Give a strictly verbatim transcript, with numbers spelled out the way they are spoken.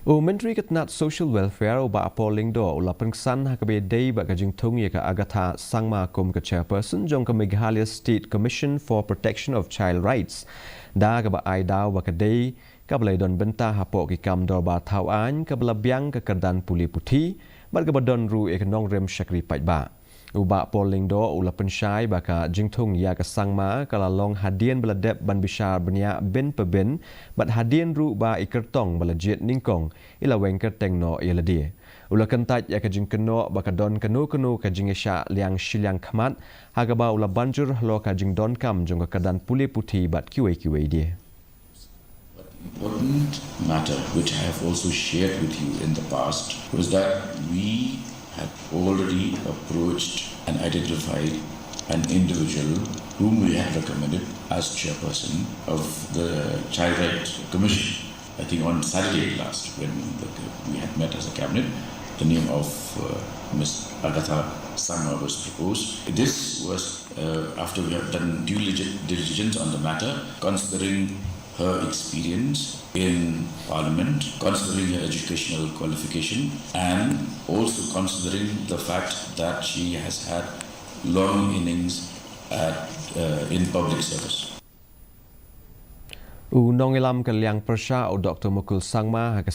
U Myntri ka tnat Social Welfare, u Bah Paul Lyngdoh, u la pynksan ha kaba ïadei bad ka jingthung ïa ka Agatha Sangma kum ka Chairperson jong ka Meghalaya State Commission for Protection of Child Rights, da kaba ai daw ba ka dei kaba la don bynta hapoh ki kam dorbar thaw aiñ, kaba la biang ka kyrdan pule puthi, bad kaba don ruh ïa ka nongrim shakri paidbah. U Bah Paul Lyngdoh u la pynshai ba ka jingthung ïa ka Sangma ka la long hadien ba la dep ban bishar bniah bin pa bin, bad hadien ruh ba i kyrtong ba la jied nyngkong i la weng kyrteng noh ïa lade. U la kyntait ïa ka jingkynnoh ba ka don kano kano ka jingïashah liang shiliang khmat, ha kaba u la ban jur halor ka jingdonkam jong ka kyrdan pule puthi bad kiwei kiwei de. Important matter which I have also shared with you in the past was that we had already approached and identified an individual whom we had recommended as chairperson of the Child Rights Commission. I think on Saturday last, when the, we had met as a cabinet, the name of uh, Miss Agatha Sangma was proposed. This was uh, after we have done due diligence on the matter, considering her experience in Parliament, considering her educational qualification, and also considering the fact that she has had long innings at, uh, in public service. U nongïalam ka liang pyrshah, u Doktor Mukul Sangma, ha ka